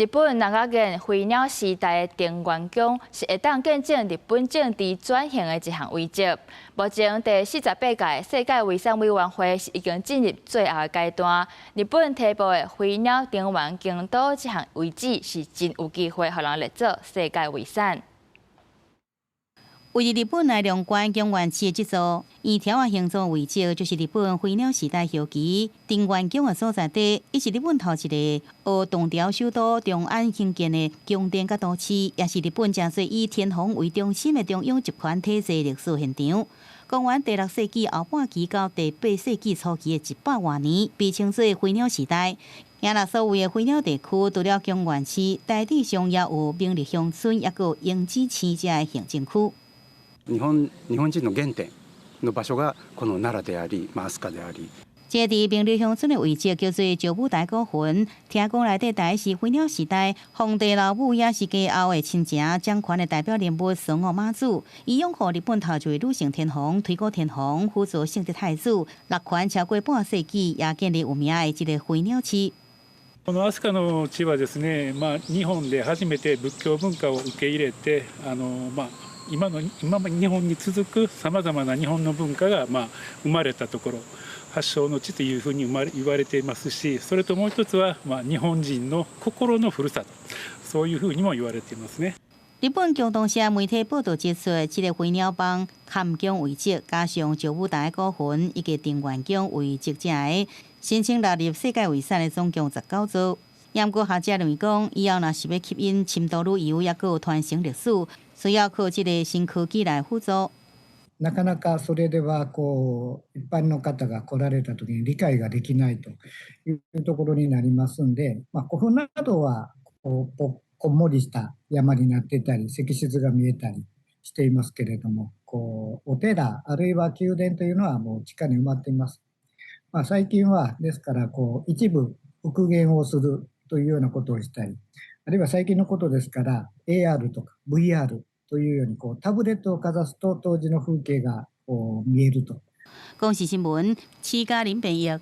日本奈良縣飛鳥時代的定元宮是會當見證日本政治轉型的一項遺跡。目前第48屆世界遺產委員會是已經進入最後的階段。日本提報的飛鳥定元宮島這項遺址是真有機會予人列做世界遺產。位佇日本奈良縣宮原市的這座圓條仔形狀遺跡，就是日本飛鳥時代後期定元宮的所在地，伊是日本頭一个學唐朝首都長安興建的宮殿佮都市，也是日本誠濟以天皇為中心的中央集權體制歷史現場。公元第六世紀後半期到第八世紀初期的100外年，被稱做飛鳥時代。今仔日所謂的飛鳥地區，除了宮原市，大致上也有明日鄉村，抑閣有榮枝市這个行政區。日本人の原點の場所がこの奈良であり、まあ、飛鳥であり。這個佇明日鄉村的遺跡叫做石舞台古墳，聽講內底大是飛鳥時代皇帝老母也是家後的親情掌權的代表人物孫王媽祖，伊擁護日本頭一位女性天皇推古天皇輔助聖德太子，六權超過半世紀，也建立有名的這个飛鳥市。この飛鳥の地はですね、まあ、日本で初めて仏教文化を受け入れて、まあ、今日本に続くさまざまな日本の文化がまあ生まれたところ、発祥の地というふうに言われていますし、それともう一つはまあ日本人の心のふるさと、そういうふうにも言われていますね。日本共同社媒體報道指出，這个飛鳥枋坎宮遺跡加上石舞台古墳以及定元宮遺跡，這个申請納入世界遺產的總共19座。毋過學者認為講，以後若是欲吸引深度旅遊，抑閣有傳承歷史，需要靠這个新科技來輔助。なかなかそれではこう一般の方が来られた時に理解ができないというところになりますんで、まあ、古墳などはこうぽこんもりした山になっていたり石室が見えたりしていますけれども、こうお寺あるいは宮殿というのはもう地下に埋まっています。まあ、最近はですからこう一部復元をするというようなことをしたり、あるいは最近のことですから AR とか VR というようにこうタブレットをかざすと当時の風景がこう見えると。公視新聞，施嘉林編譯。